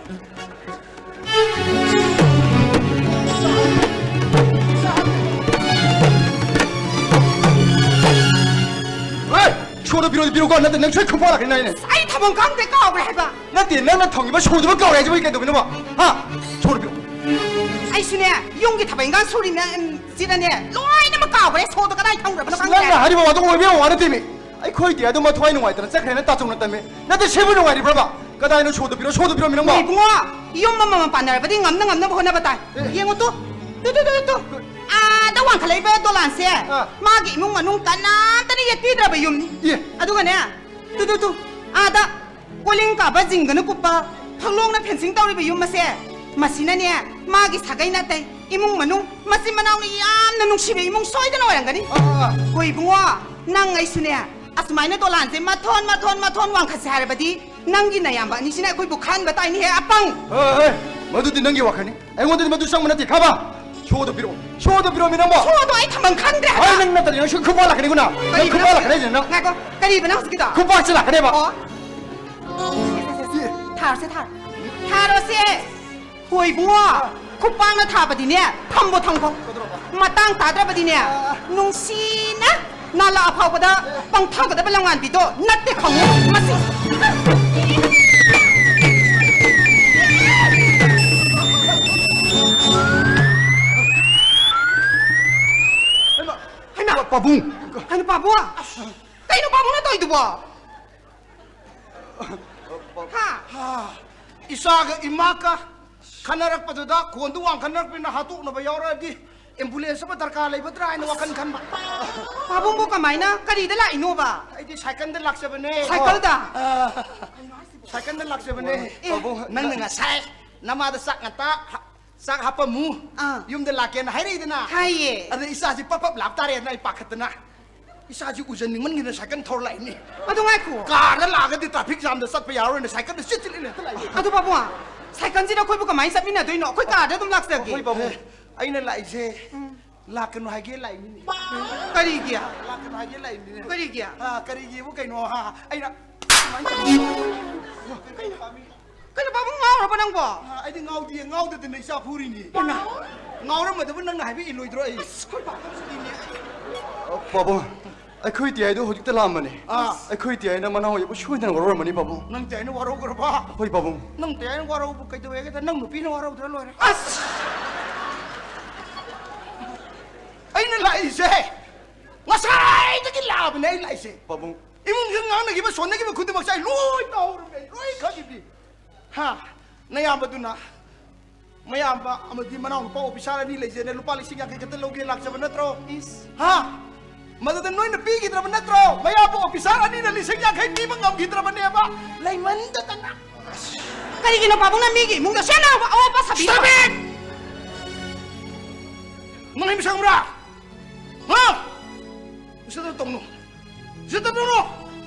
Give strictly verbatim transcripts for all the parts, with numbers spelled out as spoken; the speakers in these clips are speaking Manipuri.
ꯍꯦ! ꯁꯣꯗꯣ ꯄꯤꯔꯣꯗꯤ ꯄꯤꯔꯣꯀꯣ, ꯅꯠꯇ꯭ꯔꯗꯤ ꯅꯪ ꯁꯣꯏ ꯈꯨꯄꯥꯛ ꯂꯥꯛꯀꯅꯤ ꯍꯥꯏꯅꯦ꯫ ꯑꯩ ꯊꯕꯛ ꯈꯪꯗꯦ, ꯀꯥꯎꯈ꯭ꯔꯦ ꯍꯥꯏꯕ꯫ ꯅꯠꯇꯦ, ꯅꯪꯅ ꯊꯝꯈꯤꯕ ꯁꯣꯗꯨꯕꯨ ꯀꯥꯎꯔꯦ ꯍꯥꯏꯁꯤꯕꯨ ꯑꯩ ꯀꯩꯗꯧꯕꯤꯅꯣꯕ? ꯍꯥ? ꯁꯣꯗꯣ ꯄꯤꯔꯣ꯫ ꯑꯩꯁꯨꯅꯦ, ꯌꯨꯝꯒꯤ ꯊꯕꯛ ꯏꯪꯈꯥꯡ ꯁꯨꯔꯤꯅꯦ, ꯎꯝ, ꯁꯤꯗꯅꯦ, ꯂꯣꯏꯅꯃꯛ ꯀꯥꯎꯈ꯭ꯔꯦ꯫ ꯁꯣꯗꯣ ꯀꯗꯥꯏ ꯊꯝꯈ꯭ꯔꯕꯅꯣ ꯑꯁ, ꯈꯪꯗ꯭ꯔꯦ꯫ ꯅꯪꯅ ꯍꯥꯏꯔꯤꯕ ꯋꯥꯗꯣ ꯑꯣꯏꯕ ꯌꯥꯕ ꯋꯥ ꯅꯠꯇꯦꯃꯤ꯫ ꯑꯩꯈꯣꯏꯗꯤ ꯑꯗꯨꯝ ꯃꯊ꯭ꯋꯥꯏ ꯅꯨꯡꯉꯥꯏꯇꯅ ꯆꯠꯈ꯭ꯔꯦꯅ ꯇꯥꯆꯧꯅ ꯇꯝꯃꯤ꯫ ꯅꯠꯇꯦ, ꯁꯤꯕꯨ ꯅꯨꯡꯉꯥꯏꯔꯤꯕ꯭ꯔꯕ? ꯀꯗꯥꯏꯅꯣ ꯁꯣꯗꯣ ꯄꯤꯔꯣ, ꯁꯣꯗꯣ ꯄꯤꯔꯣ, ꯃꯤ ꯅꯪꯕꯣ? ꯏꯕꯨꯡꯉꯣ, ꯌꯨꯝ ꯑꯃꯃꯝ ꯄꯥꯟꯅꯔꯕꯗꯤ ꯉꯝꯅ ꯉꯝꯅꯕ ꯍꯣꯠꯅꯕ ꯇꯥꯏ꯫ ꯑꯦ꯫ ꯌꯦꯡꯉꯨ two, two, two, two, two. ꯑꯥꯗ ꯋꯥꯡꯈꯠꯂꯛꯏꯕ ꯗꯣꯂꯥꯟꯁꯦ ꯑꯥ꯫ ꯃꯥꯒꯤ ꯏꯃꯨꯡ ꯃꯅꯨꯡ ꯀꯅꯥꯝꯇꯅ ꯌꯦꯠꯄꯤꯗ꯭ꯔꯕ ꯌꯨꯝꯅꯤ꯫ ꯑꯦ꯫ ꯑꯗꯨꯒꯅꯦ, ꯇꯨ, ꯇꯨ, ꯇꯨ, ꯑꯥꯗ ꯀꯣꯂꯤꯡ ꯀꯥꯕ ꯖꯤꯡꯒꯅ ꯀꯨꯞꯄ, ꯐꯛꯂꯣꯡꯅ ꯐꯦꯟꯁꯤꯡ ꯇꯧꯔꯤꯕ ꯌꯨꯝ ꯑꯁꯦ, ꯃꯁꯤꯅꯅꯦ, ꯃꯥꯒꯤ ꯁꯥꯒꯩ ꯅꯥꯇꯩ, ꯏꯃꯨꯡ ꯃꯅꯨꯡ, ꯃꯆꯤꯟ ꯃꯅꯥꯎꯅ ꯌꯥꯝꯅ ꯅꯨꯡꯁꯤꯕ ꯏꯃꯨꯡ ꯁꯣꯏꯗꯅ ꯑꯣꯏꯔꯝꯒꯅꯤ꯫ ꯑꯥ, ꯑꯥ, ꯑꯥ꯫ ꯍꯣꯏ ꯏꯕꯨꯡꯉꯣ, ꯅꯪ ꯑꯩꯁꯨꯅꯦ, ꯑꯁꯨꯃꯥꯏꯅ ꯗꯣꯂꯥꯟꯁꯦ ꯃꯊꯣꯟ, ꯃꯊꯣꯟ, ꯃꯊꯣꯟ ꯋꯥꯡꯈꯠꯁꯦ ꯍꯥꯏꯔꯕꯗꯤ, ꯅꯪꯒꯤ ꯅꯌꯥꯝꯕ ꯑꯅꯤꯁꯤꯅ ꯑꯩꯈꯣꯏꯕꯨ ꯈꯟꯕ ꯇꯥꯏꯅꯦꯍꯦ, ꯑꯄꯪ! ꯍꯣꯏ, ꯍꯣꯏ, ꯃꯗꯨꯗꯤ ꯅꯪꯒꯤ ꯋꯥꯈꯜꯅꯤ꯫ ꯑꯩꯉꯣꯟꯗꯗꯤ ꯃꯗꯨ ꯆꯪꯕ ꯅꯠꯇꯦ, ꯈꯪꯉꯕ? ꯁꯣꯗꯣ ꯄꯤꯔꯛꯑꯣ꯫ ꯁꯣꯗꯣ ꯄꯤꯔꯛꯑꯣ, ꯃꯤ ꯅꯪꯕꯣ꯫ ꯁꯣꯗꯣ ꯑꯩ ꯊꯝꯐꯝ ꯈꯪꯗ꯭ꯔꯦ ꯍꯥꯏꯕ꯫ ꯍꯣꯏ, ꯅꯪ ꯅꯠꯇ꯭ꯔꯗꯤ ꯅꯪ ꯁꯨꯝ ꯈꯨꯄꯥꯛ ꯂꯥꯛꯀꯅꯤ, ꯀꯨꯅ꯫ ꯅꯪ ꯀꯔꯤꯕ ꯈꯨꯄꯥꯛ ꯅꯪ? ꯂꯥꯛꯀꯅꯤ ꯍꯥꯏꯁꯤꯅ ꯅꯪ꯫ ꯉꯥꯏꯈꯣ, ꯀꯔꯤꯕ ꯅꯪ ꯍꯧꯖꯤꯛꯀꯤꯗꯣ? ꯈꯨꯄꯥꯛꯁꯦ ꯂꯥꯛꯀꯅꯦꯕ꯫ ꯑꯣ꯫ ꯁꯦ, ꯁꯦ, ꯁꯦ, ꯁꯦ꯫ ꯊꯥꯔꯣꯁꯦ, ꯊꯥꯔꯣ꯫ ꯊꯥꯔꯣꯁꯦ꯫ ꯍꯣꯏ ꯏꯕꯨꯡꯉꯣ, ꯈꯨꯄꯥꯛꯅ ꯊꯥꯕꯗꯤꯅꯦ, ꯊꯝꯕꯣ ꯊꯝꯈꯣ꯫ ꯀꯩꯗꯧꯔꯕ? ꯃꯇꯥꯡ ꯆꯥꯗ꯭ꯔꯕꯗꯤꯅꯦ, ꯑꯥ꯫ ꯅꯨꯡꯁꯤꯅ ꯅꯥꯂꯥ ꯐꯥꯎꯕꯗ ꯄꯪꯊꯒꯗꯕ ꯂꯝꯉꯥꯟꯕꯤꯗꯣ ꯅꯠꯇꯦ ꯈꯪꯉꯨ꯫ ꯃꯁꯤ ꯍꯩꯃꯥ! ꯍꯩꯃꯥ! ꯄꯥꯕꯨꯡ! ꯀꯩꯅꯣ ꯄꯥꯕꯨꯡ? ꯀꯩꯅꯣ ꯄꯥꯕꯨꯡꯅ ꯇꯧꯔꯤꯗꯨꯕꯣ? ꯍꯥ? ꯏꯆꯥꯒ ꯏꯃꯥꯒ ꯈꯟꯅꯔꯛꯄꯗꯨꯗ ꯈꯣꯟꯗꯨ ꯋꯥꯡꯈꯠꯅꯔꯛꯄꯅꯤꯅ ꯍꯥꯠꯇꯣꯛꯅꯕ ꯌꯥꯎꯔꯛꯑꯗꯤ ambulance ꯑꯃ ꯗꯔꯀꯥꯔ ꯂꯩꯕꯗ꯭ꯔꯥ ꯍꯥꯏꯅ ꯋꯥꯈꯜ ꯈꯟꯕ꯫ ꯄꯥꯕꯨꯡꯕꯨ ꯀꯃꯥꯏꯅ? ꯀꯔꯤꯗ ꯂꯥꯛꯏꯅꯣꯕ? ꯑꯩꯗꯤ ꯁꯥꯏꯀꯜꯗ ꯂꯥꯛꯆꯕꯅꯦ꯫ ꯁꯥꯏꯀꯜꯗ? ꯑꯥ, ꯁꯥꯏꯀꯜꯗ ꯂꯥꯛꯆꯕꯅꯦ꯫ ꯑꯦ꯫ ꯄꯥꯕꯨꯡ, ꯅꯪꯅ ꯉꯁꯥꯏ ꯅꯃꯥꯗ ꯆꯥꯛ ꯉꯟꯇ ꯍꯥ-, ꯆꯥꯛ ꯍꯥꯞꯄꯝꯃꯨ꯫ ꯑꯥ꯫ ꯌꯨꯝꯗ ꯂꯥꯛꯀꯦꯅ ꯍꯥꯏꯔꯛꯏꯗꯅ꯫ ꯍꯥꯏꯌꯦ꯫ ꯑꯗ ꯏꯆꯥꯁꯤ ꯄꯞ ꯄꯞ ꯂꯥꯞ ꯇꯥꯔꯦꯅ ꯑꯩ ꯄꯥꯈꯠꯇꯅ꯫ ꯏꯆꯥꯁꯤ ꯎꯖꯅꯤꯡꯃꯟꯒꯤꯗꯅ ꯁꯥꯏꯀꯜ ꯊꯧꯔ ꯂꯥꯛꯏꯅꯤ꯫ ꯑꯗꯨ ꯉꯥꯏꯈꯣ꯫ ꯀꯥꯔꯗ ꯂꯥꯛꯑꯒꯗꯤ traffic jamꯗ ꯆꯠꯄ ꯌꯥꯔꯣꯏꯅ ꯁꯥꯏꯀꯜꯗ ꯆꯤꯠ ꯆꯤꯠ ꯏꯜꯂ ꯍꯦꯛꯇ ꯂꯥꯛꯏꯅꯤ꯫ ꯑꯗꯨ ꯄꯥꯕꯨꯡ, ꯁꯥꯏꯀꯜꯁꯤꯗ ꯑꯩꯈꯣꯏꯕꯨ ꯀꯃꯥꯏꯅ ꯆꯠꯃꯤꯟꯅꯗꯣꯏꯅꯣ? ꯑꯩꯈꯣꯏ ꯀꯥꯔꯗ ꯑꯗꯨꯝ ꯂꯥꯛꯆꯒꯦ꯫ ꯑꯩꯈꯣꯏ ꯄꯥꯕꯨꯡ, ꯑꯩꯅ ꯂꯥꯛꯏꯁꯦ ꯎꯝ꯫ ꯂꯥꯛꯀꯅꯨ ꯍꯥꯏꯒꯦ ꯂꯥꯛꯏꯅꯤꯅꯦ꯫ ꯀꯔꯤꯒꯤ? ꯂꯥꯛꯀꯅꯨ ꯍꯥꯏꯒꯦ ꯂꯥꯛꯏꯅꯤꯅꯦ꯫ ꯀꯔꯤꯒꯤ? ꯑꯥ, ꯀꯔꯤꯒꯤꯕꯨ ꯀꯩꯅꯣ, ꯍꯥ? ꯑꯩꯅ ꯁꯨꯃꯥꯏꯅ ꯇꯧꯕ꯫ ꯀꯩꯅꯣ? ꯀꯩꯅꯣ ꯄꯥꯕꯨꯡ ꯉꯥꯎꯔꯕꯣ ꯅꯪ? ꯅꯪꯕꯣ? ꯑ, ꯑꯩꯗꯤ ꯉꯥꯎꯗꯤꯌꯦ, ꯉꯥꯎꯗꯗꯅ ꯏꯆꯥ ꯐꯨꯔꯤꯅꯤ꯫ ꯏꯃꯥ! ꯉꯥꯎꯔꯝꯃꯗꯕꯨ ꯅꯪꯅ ꯍꯥꯏꯕ ꯏꯜꯂꯣꯏꯗ꯭ꯔꯣ ꯑꯩ? ꯑꯁ, ꯑꯩꯈꯣꯏ ꯄꯥꯕꯨꯡꯁꯤꯗꯤꯅꯦ꯫ ꯑ, ꯄꯥꯕꯨꯡ, ꯑꯩꯈꯣꯏ ꯇꯤꯌꯥꯏꯗꯣ ꯍꯧꯖꯤꯛꯇ ꯂꯥꯛꯑꯝꯕꯅꯦ꯫ ꯑꯥ꯫ ꯑꯩꯈꯣꯏ ꯇꯤꯌꯥꯏꯅ ꯃꯅꯥꯎ ꯌꯦꯛꯄ ꯁꯣꯏꯗꯅ ꯋꯥꯔꯧꯔꯝꯃꯅꯤ, ꯄꯥꯕꯨꯡ꯫ ꯅꯪ ꯇꯤꯌꯥꯏꯅ ꯋꯥꯔꯧꯈ꯭ꯔꯕ? ꯍꯣꯏ, ꯄꯥꯕꯨꯡ꯫ ꯅꯪ ꯇꯤꯌꯥꯏꯅ ꯋꯥꯔꯧꯕ ꯀꯩꯗꯧꯋꯦꯒꯦꯗ? ꯅꯪ ꯅꯨꯄꯤꯅ ꯋꯥꯔꯧꯗ꯭ꯔ ꯂꯣꯏꯔꯦ꯫ ꯑꯁ! ꯑꯩꯅ ꯂꯥꯛꯏꯁꯦ, ꯉꯁꯥꯏꯗꯒꯤ ꯂꯥꯛꯑꯕꯅꯦ ꯑꯩ ꯂꯥꯛꯏꯁꯦ꯫ ꯄꯥꯕꯨꯡ꯫ ꯏꯃꯨꯡꯁꯤꯗ ꯉꯥꯡꯅꯈꯤꯕ, ꯁꯣꯟꯅꯈꯤꯕ ꯈꯨꯗꯤꯡꯃꯛꯁꯦ ꯑꯩ ꯂꯣꯏ ꯇꯥꯍꯧꯔꯕꯅꯦ, ꯑꯩ ꯂꯣꯏ ꯈꯪꯉꯤꯕꯅꯤ꯫ ꯍꯥ? ꯅꯌꯥꯝꯕꯗꯨꯅ ꯃꯌꯥꯝꯕ ꯑꯃꯗꯤ ꯃꯅꯥꯎꯅꯨꯄꯥ ꯑꯣꯐꯤꯁꯥꯔ ꯑꯅꯤ ꯂꯩꯖꯩꯅ ꯂꯨꯄꯥ ꯂꯤꯁꯤꯡ ꯌꯥꯡꯈꯩ ꯈꯛꯇ ꯂꯧꯒꯦ ꯂꯥꯛꯆꯕ ꯅꯠꯇ꯭ꯔꯣ? ꯏꯁ꯫ ꯍꯥ? ꯃꯗꯨꯗ ꯅꯣꯏꯅ ꯄꯤꯈꯤꯗ꯭ꯔꯕ ꯅꯠꯇ꯭ꯔꯣ? ꯃꯌꯥꯝꯕ ꯑꯣꯐꯤꯁꯥꯔ ꯑꯅꯤꯅ ꯂꯤꯁꯤꯡ ꯌꯥꯡꯈꯩ ꯄꯤꯕ ꯉꯝꯈꯤꯗ꯭ꯔꯕꯅꯦꯕ? ꯂꯩꯃꯟꯗꯗꯅ꯫ ꯀꯔꯤꯒꯤꯅꯣ ꯄꯥꯕꯨꯡꯅ ꯃꯤꯒꯤ ꯏꯃꯨꯡꯗ ꯁꯦꯟꯅ ꯑꯋꯥꯠꯄ ꯁꯥꯕꯤꯔꯤꯕ? Stop it! ꯅꯪ ꯑꯩ ꯃꯁꯛ ꯈꯪꯕ꯭ꯔꯥ? ꯍꯥ? ꯎꯁꯤꯠꯇꯕ ꯇꯧꯅꯨ꯫ ꯎꯁꯤꯠꯇꯕ ꯇꯧꯅꯨ꯫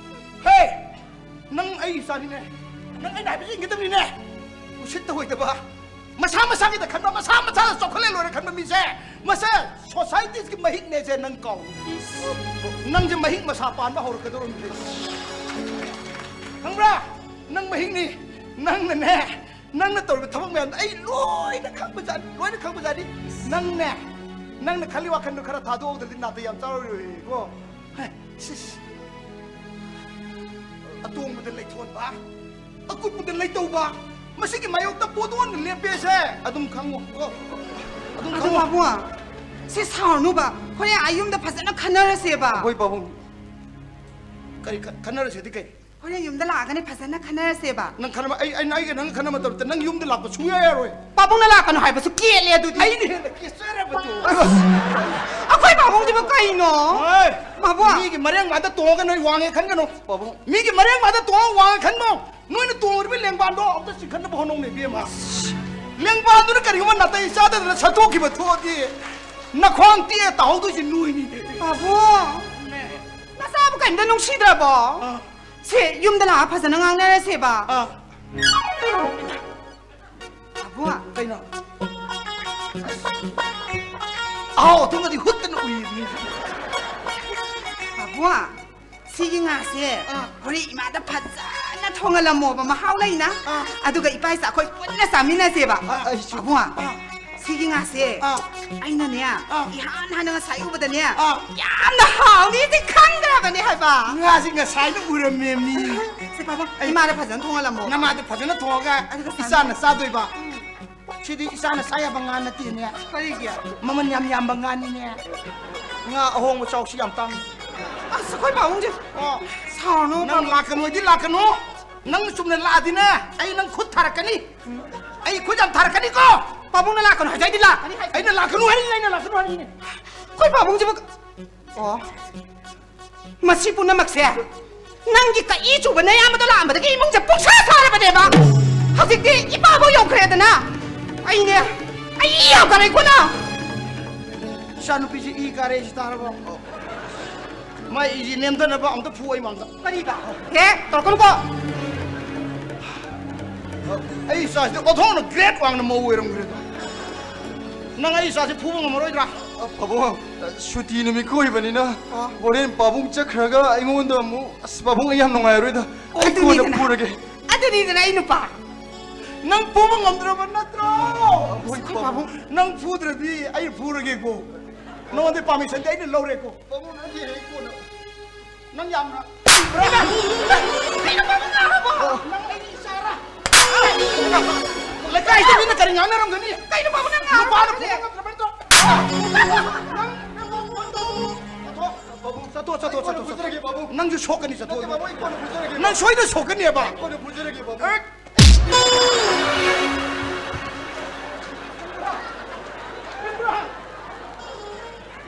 ꯍꯦ! ꯅꯪ ꯑꯩ ꯏꯆꯥꯅꯤꯅꯦ꯫ ꯅꯪ ꯑꯩꯅ ꯍꯥꯏꯕꯁꯤ ꯏꯟꯒꯗꯕꯅꯤꯅꯦ꯫ ꯎꯁꯤꯠꯇ ꯑꯣꯏꯗꯕ꯫ ꯃꯁꯥ ꯃꯁꯥꯒꯤꯗ ꯈꯟꯕ, ꯃꯁꯥ ꯃꯁꯥꯗ ꯆꯥꯎꯈꯠꯂꯦ ꯂꯣꯏꯔꯦ ꯈꯟꯕ ꯃꯤꯁꯦ, ꯃꯁꯦ societyꯒꯤ ꯃꯍꯤꯛꯅꯦꯁꯦ ꯅꯪ ꯀꯥꯎ꯫ ꯅꯪꯁꯦ ꯃꯍꯤꯛ ꯃꯁꯥ ꯄꯥꯟꯕ ꯍꯧꯔꯛꯀꯗꯧꯔꯕꯅꯤ꯫ ꯈꯪꯕ꯭ꯔꯥ? ꯅꯪ ꯃꯍꯤꯛꯅꯤ꯫ ꯅꯪꯅꯅꯦ, ꯅꯪꯅ ꯇꯧꯔꯤꯕ ꯊꯕꯛ ꯃꯌꯥꯝꯗꯣ ꯑꯩ ꯂꯣꯏꯅ ꯈꯪꯕꯖꯥꯠꯅꯤ, ꯂꯣꯏꯅ ꯈꯪꯕꯖꯥꯠꯅꯤ꯫ ꯅꯪꯅꯦ, ꯅꯪꯅ ꯈꯜꯂꯤ ꯋꯥꯈꯜꯗꯣ ꯈꯔ ꯊꯥꯗꯣꯛꯍꯧꯗ꯭ꯔꯗꯤ ꯅꯥꯇꯩ ꯌꯥꯝ ꯆꯥꯔꯣꯏꯀꯣ꯫ ꯍꯦ, ꯁꯤꯁ꯫ ꯑꯇꯣꯡꯕꯗ ꯂꯩꯊꯣꯟꯕ, ꯑꯀꯨꯠꯄꯗ ꯂꯩꯇꯧꯕ, ꯃꯁꯤꯒꯤ ꯃꯥꯌꯣꯛꯇ ꯄꯣꯠ ꯑꯣꯟꯅ ꯂꯦꯞꯄꯦꯁꯦ ꯑꯗꯨꯝ ꯈꯪꯉꯨ ꯀꯣ꯫ ꯑꯗꯨꯝ ꯑꯗꯣ ꯈꯪꯉꯨ꯫ ꯄꯥꯕꯨꯡ, ꯁꯤ ꯁꯥꯎꯔꯅꯨꯕ, ꯍꯣꯔꯦꯟ ꯑꯥ ꯌꯨꯝꯗ ꯐꯖꯅ ꯈꯟꯅꯔꯁꯦꯕ꯫ ꯍꯣꯏ ꯄꯥꯕꯨꯡ꯫ ꯀꯔꯤ ꯈ-, ꯈꯟꯅꯔꯁꯦꯗꯤ ꯀꯩ? ꯍꯣꯔꯦꯟ ꯌꯨꯝꯗ ꯂꯥꯛꯑꯒꯅꯦ ꯐꯖꯅ ꯈꯟꯅꯔꯁꯦꯕ꯫ ꯅꯪ ꯈꯟꯅꯕ, ꯑꯩ, ꯑꯩ, ꯑꯩꯒ ꯅꯪ ꯈꯟꯅꯕ ꯃꯇꯝꯗ ꯅꯪ ꯌꯨꯝꯗ ꯂꯥꯛꯄ ꯁꯨꯡꯌꯥ ꯌꯥꯔꯣꯏ꯫ ꯄꯥꯕꯨꯡꯅ ꯂꯥꯛꯀꯅꯨ ꯍꯥꯏꯕꯁꯨ ꯀꯦꯜꯂꯦ ꯑꯗꯨꯗꯤ꯫ ꯑꯩꯅ ꯍꯦꯟꯅ ꯀꯦꯆꯔꯕꯗꯣ꯫ ꯑꯩꯈꯣꯏ ꯄꯥꯕꯨꯡꯁꯤꯕꯨ ꯀꯩꯅꯣ? ꯍꯣꯏ꯫ ꯄꯥꯕꯨꯡ꯫ ꯃꯤꯒꯤ ꯃꯔꯦꯡ ꯃꯥꯗ ꯇꯣꯡꯉꯒ ꯅꯣꯏ ꯋꯥꯡꯉꯦ ꯈꯟꯒꯅꯨ꯫ ꯄꯥꯕꯨꯡ꯫ ꯃꯤꯒꯤ ꯃꯔꯦꯡ ꯃꯥꯗ ꯇꯣꯡꯉꯒ ꯋꯥꯡꯉꯦ ꯈꯟꯒꯅꯨ꯫ ꯅꯣꯏꯅ ꯇꯣꯡꯉꯤꯕ ꯂꯦꯡꯕꯥꯟꯗꯣ ꯑꯝꯇ ꯆꯤꯡꯈꯠꯅꯕ ꯍꯣꯠꯅꯧꯅꯦ, ꯏꯕꯦꯝꯃ꯫ ꯂꯦꯡꯕꯥꯟꯗꯨꯅ ꯀꯔꯤꯒꯨꯝꯕ ꯅꯥꯇꯩ ꯆꯥꯗꯗꯅ ꯁꯠꯇꯣꯛꯈꯤꯕ ꯊꯣꯛꯑꯗꯤ ꯅꯈ꯭ꯋꯥꯡ ꯇꯦꯛꯑ ꯇꯥꯍꯧꯗꯣꯏꯁꯦ ꯅꯣꯏꯅꯤꯅꯦ꯫ ꯄꯥꯕꯨꯡ꯫ ꯅꯆꯥꯕꯨ ꯀꯔꯤꯝꯇ ꯅꯨꯡꯁꯤꯗ꯭ꯔꯕꯣ? ꯑꯥ꯫ ꯁꯦ, ꯌꯨꯝꯗ ꯂꯥꯛꯑ ꯐꯖꯅ ꯉꯥꯡꯅꯔꯁꯦꯕ꯫ ꯑꯥ꯫ ꯄꯥꯕꯨꯡ꯫ ꯀꯩꯅꯣ? ꯑꯍꯥꯎ ꯑꯊꯨꯝꯒꯗꯤ ꯍꯨꯠꯇꯅ ꯎꯏꯕꯅꯤ꯫ ꯄꯥꯕꯨꯡ, ꯁꯤꯒꯤ ꯉꯥꯁꯦ ꯑꯥ꯫ ꯍꯣꯔꯦꯟ ꯏꯃꯥꯗ ꯐꯖꯅ ꯅ ꯊꯣꯡꯍꯜꯂꯝꯃꯣꯕ, ꯃꯍꯥꯎ ꯂꯩꯅ꯫ ꯑꯥ꯫ ꯑꯗꯨꯒ ꯏꯄꯥ ꯏꯆꯥ ꯑꯩꯈꯣꯏ ꯄꯨꯟꯅ ꯆꯥꯃꯤꯟꯅꯁꯦꯕ꯫ ꯑꯥ, ꯑꯩꯁꯨ꯫ ꯑꯕꯨꯡ, ꯑꯥ꯫ ꯁꯤꯒꯤ ꯉꯥꯁꯦ ꯑꯥ꯫ ꯑꯩꯅꯅꯦ, ꯑꯥ꯫ ꯏꯍꯥꯟ ꯍꯥꯟꯅ ꯉꯁꯥꯏ ꯎꯕꯗꯅꯦ, ꯑꯥ꯫ ꯌꯥꯝꯅ ꯍꯥꯎꯅꯤꯁꯦ ꯈꯪꯗ꯭ꯔꯕꯅꯦ ꯍꯥꯏꯕ꯫ ꯉꯥꯁꯦ ꯉꯁꯥꯏꯅ ꯎꯔꯝꯃꯦ ꯃꯤ꯫ ꯁꯦ, ꯄꯥꯕꯨꯡ, ꯑꯩ ꯏꯃꯥꯗ ꯐꯖꯅ ꯊꯣꯡꯍꯜꯂꯝꯃꯣ꯫ ꯅꯃꯥꯗ ꯐꯖꯅ ꯊꯣꯡꯉꯒ ꯑꯗꯨꯒ ꯆꯥꯃꯤꯟꯅꯁꯦ꯫ ꯏꯆꯥꯅ ꯆꯥꯗꯣꯏꯕ꯫ ꯎꯝ꯫ ꯁꯤꯗꯤ ꯏꯆꯥꯅ ꯆꯥ ꯌꯥꯕ ꯉꯥ ꯅꯠꯇꯦꯅꯦ꯫ ꯀꯔꯤꯒꯤ? ꯃꯃꯜ ꯌꯥꯝ ꯌꯥꯝꯕ ꯉꯥꯅꯤꯅꯦ꯫ ꯉꯥ ꯑꯍꯣꯡꯕ ꯆꯥꯎꯁꯤ ꯌꯥꯝ ꯇꯥꯡꯉꯤ꯫ ꯑꯁ, ꯑꯩꯈꯣꯏ ꯄꯥꯕꯨꯡꯁꯦ꯫ ꯑꯣ꯫ ꯁꯥꯎꯔꯅꯨ, ꯅꯪ ꯄꯥꯕꯨꯡ꯫ ꯂꯥꯛꯀꯅꯨ ꯍꯥꯏꯗꯤ ꯂꯥꯛꯀꯅꯨ꯫ ꯅꯪ ꯆꯨꯝꯅ ꯂꯥꯛꯑꯗꯤꯅꯦ, ꯑꯩ ꯅꯪ ꯈꯨꯠ ꯊꯥꯔꯛꯀꯅꯤ꯫ ꯑꯩ ꯈꯨꯠ ꯌꯥꯝ ꯊꯥꯔꯛꯀꯅꯤꯀꯣ꯫ ꯄꯥꯕꯨꯡꯅ ꯂꯥꯛꯀꯅꯨ ꯍꯥꯏꯗꯤ ꯑꯩꯗꯤ ꯂꯥꯛꯀꯅꯤ ꯍꯥꯏ-, ꯑꯩꯅ ꯂꯥꯛꯀꯅꯨ ꯍꯥꯏꯔꯤꯅꯦ, ꯑꯩꯅ ꯂꯥꯛꯀꯅꯨ ꯍꯥꯏꯔꯤꯅꯦ꯫ ꯑꯩꯈꯣꯏ ꯄꯥꯕꯨꯡꯁꯤꯕꯨ꯫ ꯑꯣ꯫ ꯃꯁꯤ ꯄꯨꯝꯅꯃꯛꯁꯦ ꯅꯪꯒꯤ ꯀꯛꯏ ꯆꯨꯕ ꯅꯌꯥꯝꯕꯗꯣ ꯂꯥꯛꯑꯝꯕꯗꯒꯤ ꯏꯃꯨꯡꯁꯦ ꯄꯨꯡꯁꯥ ꯁꯥꯔꯕꯅꯦꯕ꯫ ꯍꯧꯖꯤꯛꯇꯤ ꯏꯄꯥꯐꯥꯎ ꯌꯧꯈ꯭ꯔꯦꯗꯅ꯫ ꯑꯩꯅꯦ, ꯑꯩ ꯌꯥꯝ ꯀꯔꯦꯀꯣ ꯅꯪ꯫ ꯏꯆꯥꯅꯨꯄꯤꯁꯤ ꯏ ꯀꯥꯔꯦ ꯁꯤ ꯇꯥꯔꯕꯣ? ꯃꯥꯏ ꯏꯁꯤ ꯅꯦꯝꯊꯅꯕ ꯑꯝꯇ ꯐꯨ ꯑꯩ ꯃꯥꯡꯗ꯫ ꯀꯔꯤꯕ? ꯍꯦ, ꯇꯧꯔꯛꯀꯅꯨꯀꯣ꯫ ꯑꯩ ꯏꯆꯥꯁꯤꯗꯤ ꯑꯣꯟꯊꯣꯛꯅ ꯒ꯭ꯔꯦꯠ ꯋꯥꯡꯅ ꯃꯧ ꯑꯣꯏꯔꯝꯈ꯭ꯔꯦꯗ꯫ ꯅꯪ ꯑꯩ ꯏꯆꯥꯁꯤ ꯐꯨꯕ ꯉꯝꯃꯔꯣꯏꯗ꯭ꯔꯥ? ꯄꯥꯕꯨꯡ, ꯁꯨꯇꯤ ꯅꯨꯃꯤꯠꯀ ꯑꯣꯏꯕꯅꯤꯅ, ꯑꯣ꯫ ꯍꯣꯔꯦꯟ ꯄꯥꯕꯨꯡ ꯆꯠꯈ꯭ꯔꯒ ꯑꯩꯉꯣꯟꯗ ꯑꯃꯨꯛ, ꯑꯁ, ꯄꯥꯕꯨꯡ, ꯑꯩ ꯌꯥꯝ ꯅꯨꯡꯉꯥꯏꯔꯣꯏꯗ꯫ ꯑꯩ ꯀꯣꯟꯅ ꯑꯗꯨꯅꯤꯗꯅ꯫ ꯐꯨꯔꯒꯦ꯫ ꯑꯗꯨꯅꯤꯗꯅ ꯑꯩ ꯅꯨꯄꯥ꯫ ꯅꯪ ꯐꯨꯕ ꯉꯝꯗ꯭ꯔꯕ ꯅꯠꯇ꯭ꯔꯣ? ꯍꯣꯏ, ꯑꯩꯈꯣꯏ ꯄꯥꯕꯨꯡ꯫ ꯄꯥꯕꯨꯡ꯫ ꯅꯪ ꯐꯨꯗ꯭ꯔꯗꯤ ꯑꯩ ꯐꯨꯔꯒꯦꯀꯣ꯫ ꯅꯉꯣꯟꯗ ꯄꯥꯔꯃꯤꯁꯟꯗꯤ ꯑꯩꯅ ꯂꯧꯔꯦꯀꯣ꯫ ꯄꯥꯕꯨꯡ, ꯅꯪꯒꯤ ꯍꯦꯛ ꯀꯣꯟꯅ꯫ ꯅꯪ ꯌꯥꯝꯅ ꯀꯩꯅꯣ ꯄꯥꯕꯨꯡ ꯉꯥꯡꯉꯕꯣ? ꯅꯪ ꯑꯩꯒꯤ ꯏꯆꯥꯔꯥ? ꯂꯩꯀꯥꯏꯁꯤꯗ ꯃꯤꯅ ꯀꯔꯤ ꯉꯥꯡꯅꯔꯝꯒꯅꯤ? ꯀꯩꯅꯣ ꯄꯥꯕꯨꯡ ꯅꯪ ꯅꯨꯄꯥꯅ ꯉꯥꯡꯉꯤꯁꯦ? ꯐꯨꯕ ꯉꯝꯗ꯭ꯔꯕ ꯅꯠꯇ꯭ꯔꯣ? ꯅꯪ, ꯅꯪ, ꯅꯪ, ꯆꯠꯊꯣꯛ, ꯆꯠꯊꯣꯛ, ꯆꯠꯊꯣꯛ, ꯆꯠꯊꯣꯛ, ꯆꯠꯊꯣꯛ꯫ ꯅꯪꯁꯨ ꯁꯣꯛꯀꯅꯤ, ꯆꯠꯊꯣꯛ꯫ ꯅꯪ ꯁꯣꯏꯗꯅ ꯁꯣꯛꯀꯅꯤꯕ꯫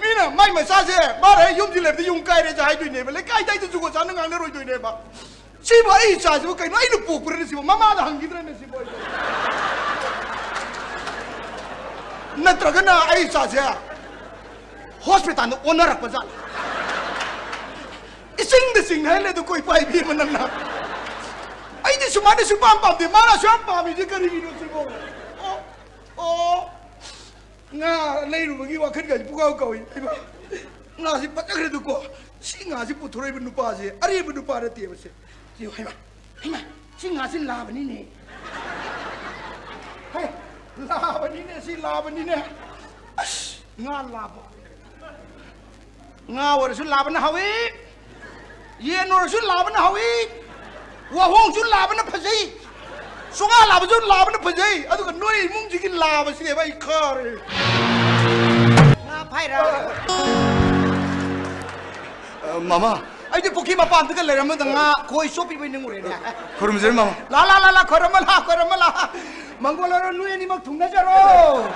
ꯃꯤꯅ ꯃꯥꯏ ꯃꯆꯥꯁꯦ ꯃꯥꯅ ꯍꯦꯛ ꯌꯨꯝꯁꯤ ꯂꯩꯕꯗ ꯌꯨꯝ ꯀꯥꯏꯔꯦꯁꯦ ꯍꯥꯏꯗꯣꯏꯅꯦꯕ, ꯂꯩꯀꯥꯏꯗ ꯑꯩꯗ ꯖꯨꯒꯣꯠ ꯆꯥꯅ ꯉꯥꯡꯅꯔꯣꯏꯗꯣꯏꯅꯦꯕ꯫ ꯁꯤꯕꯨ ꯑꯩ ꯏꯆꯥꯁꯤꯕꯨ ꯀꯩꯅꯣ ꯑꯩꯅ ꯄꯣꯛꯄ꯭ꯔꯅꯦ ꯁꯤꯕꯨ? ꯃꯃꯥꯗ ꯍꯪꯈꯤꯗ꯭ꯔꯅꯦ ꯁꯤꯕꯨ ꯑꯩ? ꯅꯠꯇ꯭ꯔꯒꯅ ꯑꯩ ꯏꯆꯥꯁꯦ ꯍꯣꯁꯄꯤꯇꯥꯜꯗ ꯑꯣꯟꯅꯔꯛꯄ ꯖꯥꯠꯂ? ꯏꯆꯤꯡꯗ ꯆꯤꯡꯅ ꯍꯥꯏ ꯂꯩꯗ ꯀꯣꯏ ꯄꯥꯏꯕꯤ ꯑꯃ ꯅꯪꯅ꯫ ꯑꯩꯗꯤ ꯁꯨꯃꯥꯏꯅ ꯁꯨꯡꯄꯥꯝ ꯄꯥꯝꯗꯦ, ꯃꯥꯅ ꯑꯁꯨꯛ ꯌꯥꯝ ꯄꯥꯝꯃꯤꯁꯦ ꯀꯔꯤꯒꯤꯅꯣ ꯁꯤꯕꯣ? ꯑꯣ, ꯑꯣ, ꯉꯥ ꯂꯩꯔꯨꯕꯒꯤ ꯋꯥꯈꯜꯒꯁꯦ ꯄꯨꯡꯀꯥꯎ ꯀꯥꯎꯏ꯫ ꯍꯩꯃꯥ, ꯉꯥꯁꯤ ꯐꯖꯈ꯭ꯔꯦꯗꯀꯣ꯫ ꯁꯤ ꯉꯥꯁꯤ ꯄꯨꯊꯣꯔꯛꯏꯕ ꯅꯨꯄꯥꯁꯦ ꯑꯔꯦꯝꯕ ꯅꯨꯄꯥ ꯅꯠꯇꯦꯕ ꯁꯦ꯫ ꯁꯤ ꯍꯩꯃꯥ꯫ ꯏꯃꯥ, ꯁꯤ ꯉꯥꯁꯤ ꯂꯥꯕꯅꯤꯅꯦ꯫ ꯍꯦ, ꯂꯥꯕꯅꯤꯅꯦ, ꯁꯤ ꯂꯥꯕꯅꯤꯅꯦ꯫ ꯑꯁ, ꯉꯥ ꯂꯥꯕ꯫ ꯉꯥ ꯑꯣꯏꯔꯁꯨ ꯂꯥꯕꯅ ꯍꯥꯎꯏ, ꯌꯦꯟ ꯑꯣꯏꯔꯁꯨ ꯂꯥꯕꯅ ꯍꯥꯎꯏ, ꯋꯥꯍꯣꯡꯁꯨ ꯂꯥꯕꯅ ꯐꯖꯩ, ꯁꯣꯉꯥ ꯂꯥꯕꯁꯨ ꯂꯥꯕꯅ ꯐꯖꯩ꯫ ꯑꯗꯨꯒ ꯅꯣꯏ ꯏꯃꯨꯡꯁꯤꯒꯤ ꯂꯥꯕꯁꯤꯅꯦꯕ ꯑꯩ ꯈꯥꯔꯦ꯫ ꯉꯥ ꯐꯥꯏꯔꯥ? ꯑ, ꯃꯃꯥ꯫ ꯑꯩꯗꯤ ꯄꯨꯈ꯭ꯔꯤ ꯃꯄꯥꯟꯗꯒ ꯂꯩꯔꯝꯃꯗ ꯉꯥ ꯈꯣꯏ ꯆꯣꯞꯄꯤꯕꯩ ꯅꯤꯡꯉꯨꯔꯦꯅꯦ꯫ ꯈꯨꯔꯨꯝꯖꯔꯤ, ꯃꯃꯥ꯫ ꯂꯥ, ꯂꯥ, ꯂꯥ, ꯂꯥ, ꯈꯣꯏꯔꯝꯃ ꯂꯥ, ꯈꯣꯏꯔꯝꯃ ꯂꯥ꯫ ꯃꯪꯒꯣꯜ ꯑꯣꯏꯔꯣ, ꯅꯣꯏ ꯑꯅꯤꯃꯛ ꯊꯨꯡꯅꯖꯔꯣ꯫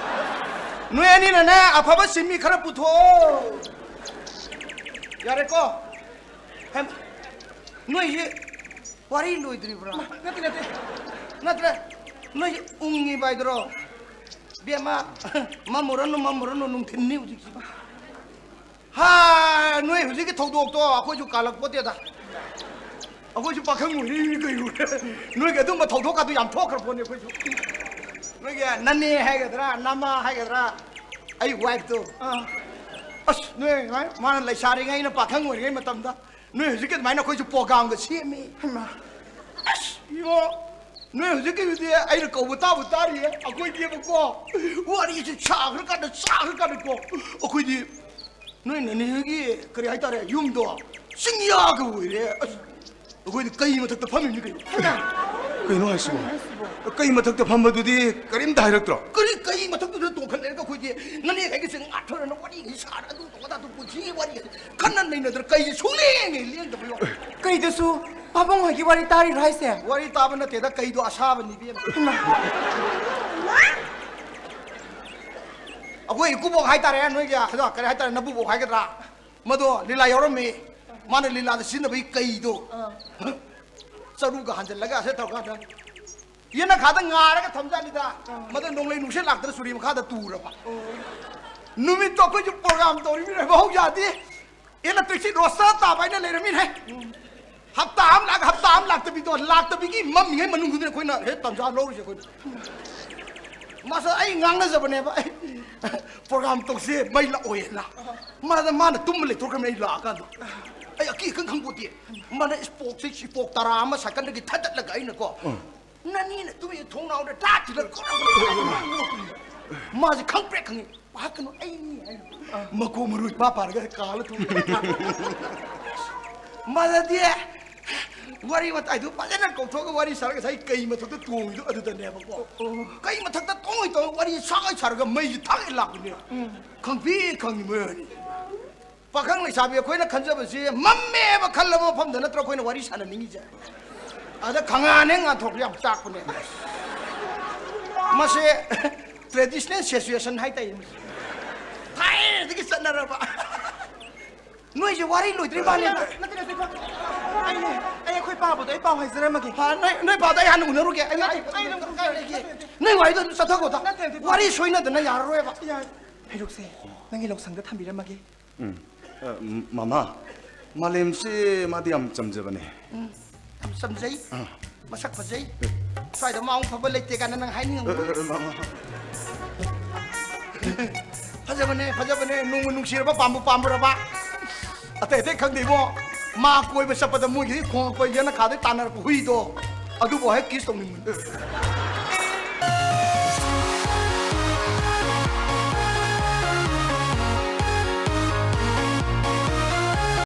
ꯅꯣꯏ ꯑꯅꯤꯅꯅꯦ, ꯑꯐꯕ ꯁꯤꯟꯃꯤ ꯈꯔ ꯄꯨꯊꯣꯛꯑꯣ꯫ ꯌꯥꯔꯦꯀꯣ? ꯍꯦꯝ, ꯅꯣꯏꯁꯤ ꯋꯥꯔꯤ ꯂꯣꯏꯗ꯭ꯔꯤꯕ꯭ꯔꯥ? ꯅꯠꯇꯦ, ꯅꯠꯇꯦ꯫ ꯅꯠꯇ꯭ꯔꯦ, ꯅꯣꯏꯁꯤ ꯎꯪꯉꯤꯕ ꯍꯥꯏꯗꯨꯔꯣ? ꯕꯦꯝꯃ, ꯃꯝꯃꯨꯔꯅꯨ, ꯃꯝꯃꯨꯔꯅꯨ, ꯅꯨꯡꯊꯤꯟꯅꯤ ꯍꯧꯖꯤꯛꯁꯤ꯫ ꯍꯥ, ꯅꯣꯏ ꯍꯧꯖꯤꯛꯀꯤ ꯊꯧꯗꯣꯛꯇꯣ ꯑꯩꯈꯣꯏꯁꯨ ꯀꯥꯜꯂꯛꯄꯣꯠꯇꯦꯗ꯫ ꯑꯩꯈꯣꯏꯁꯨ ꯄꯥꯈꯪ ꯑꯣꯏꯔꯤꯅꯤ ꯀꯩꯅꯣ꯫ ꯅꯣꯏꯒꯤ ꯑꯗꯨꯝꯕ ꯊꯧꯗꯣꯛꯀꯗꯣ ꯌꯥꯝ ꯊꯣꯛꯈ꯭ꯔ ꯄꯣꯠꯅꯤ ꯑꯩꯈꯣꯏꯁꯨ꯫ ꯅꯣꯏꯒꯤ ꯅꯅꯦ ꯍꯥꯏꯒꯗ꯭ꯔꯥ, ꯅꯃꯥ ꯍꯥꯏꯒꯗ꯭ꯔꯥ, ꯑꯩ wife ꯇꯣ꯫ ꯑꯥ꯫ ꯑꯁ, ꯅꯣꯏ ꯉꯥꯏ-, ꯃꯥꯅ ꯂꯩꯁꯥꯔꯤꯉꯩ, ꯑꯩꯅ ꯄꯥꯈꯪ ꯑꯣꯏꯔꯤꯉꯩ ꯃꯇꯝꯗ ꯅꯣꯏ ꯍꯧꯖꯤꯛꯀꯤ ꯑꯗꯨꯃꯥꯏꯅ ꯑꯩꯈꯣꯏꯁꯨ program ꯒ ꯁꯦꯝꯃꯤ꯫ ꯍꯩꯃꯥ꯫ ꯑꯁ, ꯏꯕꯣ, ꯅꯣꯏ ꯍꯧꯖꯤꯛꯀꯤꯗꯨꯗꯤ ꯑꯩꯅ ꯀꯧꯕ ꯇꯥꯕꯨ ꯇꯥꯔꯤꯌꯦ꯫ ꯑꯩꯈꯣꯏꯗꯤꯕꯀꯣ, ꯋꯥꯔꯤꯁꯦ ꯁꯥꯈ꯭ꯔꯀꯥꯟꯗ, ꯁꯥꯈ꯭ꯔꯀꯥꯟꯗꯀꯣ, ꯑꯩꯈꯣꯏꯗꯤ ꯅꯣꯏ ꯅꯅꯦꯒꯤ, ꯀꯔꯤ ꯍꯥꯏꯇꯥꯔꯦ, ꯌꯨꯝꯗꯣ ꯆꯤꯡꯌꯥꯒ ꯑꯣꯏꯔꯦ꯫ ꯑꯁ, ꯑꯩꯈꯣꯏꯗꯤ ꯀꯩ ꯃꯊꯛꯇ ꯐꯝꯃꯤꯕꯅꯤ ꯀꯩꯅꯣ? ꯀꯩꯅꯣ ꯍꯥꯏꯁꯤꯕꯣ? ꯀꯩ ꯃꯊꯛꯇ ꯐꯝꯕꯗꯨꯗꯤ ꯀꯔꯤꯝꯇ ꯍꯥꯏꯔꯛꯇ꯭ꯔꯣ? ꯀꯔꯤ, ꯀꯩ ꯃꯊꯛꯇꯨꯗ ꯇꯣꯡꯈꯠꯂꯦꯔꯒ ꯑꯩꯈꯣꯏꯗꯤ ꯅꯅꯦ ꯀꯩꯒꯤꯁꯦ ꯉꯥꯊꯔꯅ ꯋꯥꯔꯤꯒꯩ ꯁꯥꯔ ꯑꯗꯨ ꯇꯧꯕ ꯑꯗꯥ ꯇꯧꯕ ꯄꯨꯟꯁꯤꯒꯤ ꯋꯥꯔꯤꯒꯩ ꯈꯟꯅ ꯅꯩꯅꯗ꯭ꯔ ꯀꯩꯁꯦ ꯁꯨꯡꯂꯦꯡ ꯍꯦꯛ ꯂꯦꯡꯗꯕ ꯌꯣ? ꯀꯩꯗꯁꯨ ꯄꯥꯕꯨꯡ ꯍꯣꯏꯒꯤ ꯋꯥꯔꯤ ꯇꯥꯔꯤꯔꯣ ꯍꯥꯏꯁꯦ? ꯋꯥꯔꯤ ꯇꯥꯕ ꯅꯠꯇꯦꯗ, ꯀꯩꯗꯣ ꯑꯁꯥꯕꯅꯤ ꯏꯕꯦꯝꯃ꯫ ꯏꯃꯥ꯫ ꯑꯩꯈꯣꯏ ꯏꯀꯨꯕꯣꯛ ꯍꯥꯏꯇꯥꯔꯦ, ꯅꯣꯏꯒꯤ ꯑꯗꯣ ꯀꯔꯤ ꯍꯥꯏꯇꯥꯔꯦ, ꯅꯕꯨꯕꯣꯛ ꯍꯥꯏꯒꯗ꯭ꯔꯥ? ꯃꯗꯣ ꯂꯤꯂꯥ ꯌꯥꯎꯔꯝꯃꯤ꯫ ꯃꯥꯅ ꯂꯤꯂꯥꯗ ꯁꯤꯖꯤꯟꯅꯕꯒꯤ ꯀꯩꯗꯣ꯫ ꯑꯥ꯫ ꯆꯔꯨꯒ ꯍꯥꯟꯖꯜꯂꯒ ꯑꯁꯦ ꯇꯧꯔꯀꯥꯟꯗ ꯌꯦꯅꯈꯥꯗ ꯉꯥꯔꯒ ꯊꯝꯖꯥꯠꯅꯤꯗ꯫ ꯑꯥ꯫ ꯃꯗꯨ ꯅꯣꯡꯂꯩ ꯅꯨꯡꯁꯤꯠ ꯂꯥꯛꯇꯅ ꯁꯨꯔꯤ ꯃꯈꯥꯗ ꯇꯨꯔꯕ꯫ ꯑꯣ꯫ ꯅꯨꯃꯤꯠꯇꯣ ꯑꯩꯈꯣꯏꯁꯨ program ꯇꯧꯔꯤꯃꯤꯅ ꯃꯍꯧꯁꯥꯗꯤ electricity roaster ꯇꯥꯕ ꯍꯥꯏꯅ ꯂꯩꯔꯝꯃꯤꯅꯦ꯫ ꯎꯝ꯫ ꯍꯞꯇꯥ ꯑꯃ ꯂꯥꯛ, ꯍꯞꯇꯥ ꯑꯃ ꯂꯥꯛꯇꯕꯤꯗꯣ, ꯂꯥꯛꯇꯕꯤꯒꯤ ꯃꯝꯃꯤꯉꯩ ꯃꯅꯨꯡꯗꯨꯗ ꯑꯩꯈꯣꯏꯅ ꯍꯦꯛ ꯇꯟꯖꯥ ꯂꯧꯔꯤꯁꯦ ꯑꯩꯈꯣꯏꯅ꯫ ꯃꯥꯁꯦ ꯑꯩ ꯉꯥꯡꯅꯖꯕꯅꯦꯕ, ꯑꯩ program ꯇꯧꯁꯦ, ꯃꯩ ꯂꯥꯛꯑꯣꯏꯅ꯫ ꯃꯥꯗ, ꯃꯥꯅ ꯇꯨꯝꯕ ꯂꯩꯊꯣꯛꯈ꯭ꯔꯕꯅꯦ ꯑꯩ ꯂꯥꯛꯑꯀꯥꯟꯗ꯫ ꯑꯩ ꯑꯀꯤ ꯑꯈꯪ ꯈꯪꯄꯣꯠꯇꯦ꯫ ꯃꯥꯅ ꯏꯁꯄꯣꯛꯁꯦ, ꯏꯁꯄꯣꯛ ꯇꯔꯥ ꯑꯃ ꯁꯥꯏꯀꯜꯗꯒꯤ ꯊꯥꯗꯠꯂꯒ ꯑꯩꯅꯀꯣ, "ꯅꯅꯦꯅ ꯇꯨꯃꯤ ꯊꯣꯡꯅꯥꯎꯗ ꯇꯥ ꯊꯤꯜꯂꯒ ꯀꯣ-," ꯃꯥꯁꯦ ꯈꯪꯄ꯭ꯔꯦꯛ ꯈꯪꯉꯤ꯫ "ꯄꯥꯈꯠꯀꯅꯨ, ꯑꯩꯅꯤ" ꯍꯥꯏꯅ ꯃꯀꯣꯛ ꯃꯔꯨ ꯏꯄꯥ ꯄꯥꯔꯒ ꯀꯥꯜꯂ ꯊꯣꯡ꯫ ꯃꯥꯗꯗꯤ ꯋꯥꯔꯤ ꯋꯥꯇꯥꯏꯗꯨ ꯐꯖꯅ ꯀꯧꯊꯣꯛꯑꯒ ꯋꯥꯔꯤ ꯁꯥꯔꯒ ꯉꯁꯥꯏ ꯀꯩ ꯃꯊꯛꯇ ꯇꯣꯡꯉꯤꯗꯣ ꯑꯗꯨꯗꯅꯦꯕꯀꯣ꯫ ꯀꯩ ꯃꯊꯛꯇ ꯇꯣꯡꯉꯤ ꯇꯧꯔ ꯋꯥꯔꯤ ꯁꯥꯒꯩ ꯁꯥꯔꯒ ꯃꯩꯁꯤ ꯊꯥꯒꯩ ꯂꯥꯛꯄꯅꯦ꯫ ꯈꯪꯄꯤ ꯈꯪꯉꯤ ꯃꯣꯏ ꯑꯅꯤ꯫ ꯄꯥꯈꯪ ꯂꯩꯁꯥꯕꯤ ꯑꯩꯈꯣꯏꯅ ꯈꯟꯖꯕꯁꯤ ꯃꯝꯃꯦꯕ ꯈꯜꯂꯕ ꯃꯐꯝꯗ ꯅꯠꯇ꯭ꯔꯣ ꯑꯩꯈꯣꯏꯅ ꯋꯥꯔꯤ ꯁꯥꯟꯅꯅꯤꯡꯉꯤꯁꯦ? ꯑꯗ ꯈꯪꯉꯥꯅꯦ ꯉꯥꯟꯊꯣꯛꯄ ꯌꯥꯝ ꯆꯥꯛꯄꯅꯦ꯫ ꯃꯁꯦ traditional situation ꯍꯥꯏꯇꯥꯏꯌꯦ ꯃꯁꯦ꯫ ꯊꯥꯏꯅꯗꯒꯤ ꯆꯠꯅꯔꯕ꯫ ꯅꯣꯏꯁꯦ ꯋꯥꯔꯤ ꯂꯣꯏꯗ꯭ꯔꯤ ꯃꯥꯜꯂꯦ꯫ ꯅꯠꯇꯦ, ꯅꯠꯇꯦ, ꯏꯄꯥ꯫ ꯑꯩꯅꯦ, ꯑꯩ ꯑꯩꯈꯣꯏ ꯄꯥꯕꯗꯣ ꯑꯩ ꯄꯥꯎ ꯍꯥꯏꯖꯔꯝꯃꯒꯦ꯫ ꯍꯥ, ꯅꯣꯏ, ꯅꯣꯏ ꯄꯥꯗꯣ ꯑꯩ ꯍꯥꯟꯅ ꯎꯅꯔꯨꯒꯦ꯫ ꯑꯩ, ꯅꯠꯇꯦ, ꯑꯩ ꯑꯗꯨꯝ ꯀꯥꯏ ꯂꯩꯒꯦ? ꯅꯠꯇꯦ, ꯅꯠꯇꯦ꯫ ꯅꯣꯏ ꯋꯥꯔꯤꯗꯣ ꯑꯗꯨꯝ ꯆꯠꯊꯈꯣ ꯇ꯫ ꯅꯠꯇꯦ, ꯅꯠꯇꯦ, ꯏꯄꯥ꯫ ꯋꯥꯔꯤ ꯁꯣꯏꯅꯗꯅ ꯌꯥꯔꯔꯣꯏꯕ꯫ ꯌꯥꯏ꯫ ꯍꯩꯔꯨꯛꯁꯦ ꯅꯪꯒꯤ ꯂꯧꯁꯪꯗ ꯊꯝꯕꯤꯔꯝꯃꯒꯦ꯫ ꯎꯝ꯫ ꯑ, ꯃ-, ꯃꯃꯥ, ꯃꯥꯂꯦꯝꯁꯦ ꯃꯥꯗꯤ ꯌꯥꯝ ꯆꯝꯖꯕꯅꯦ꯫ ꯎꯝ, ꯌꯥꯝ ꯆꯝꯖꯩ꯫ ꯑꯥ꯫ ꯃꯁꯛ ꯐꯖꯩ꯫ ꯁ꯭ꯋꯥꯏꯗ ꯃꯥ ꯑꯃꯨꯛ ꯐꯕ ꯂꯩꯇꯦ ꯀꯥꯏꯅ ꯅꯪ ꯍꯥꯏꯅꯤꯡꯉꯝꯒꯅꯤ꯫ ꯑ, ꯑ, ꯃꯃꯥ꯫ ꯐꯖꯕꯅꯦ, ꯐꯖꯕꯅꯦ꯫ ꯅꯨꯡꯕꯨ ꯅꯨꯡꯁꯤꯔꯕ, ꯄꯥꯝꯕꯨ ꯄꯥꯝꯃꯨꯔꯕ꯫ ꯑꯇꯩ ꯑꯇꯩ ꯈꯪꯗꯦ ꯏꯕꯣ꯫ ꯃꯥ ꯀꯣꯏꯕ ꯆꯠꯄꯗ ꯃꯣꯏꯒꯤ ꯈꯣꯡꯉꯛꯄ ꯌꯦꯅꯈꯥꯗꯩ ꯇꯥꯟꯅꯔꯛꯄ ꯍꯨꯏꯗꯣ, ꯑꯗꯨꯕꯨ ꯍꯦꯛ kiss ꯇꯧꯅꯤꯡꯕꯅꯤ꯫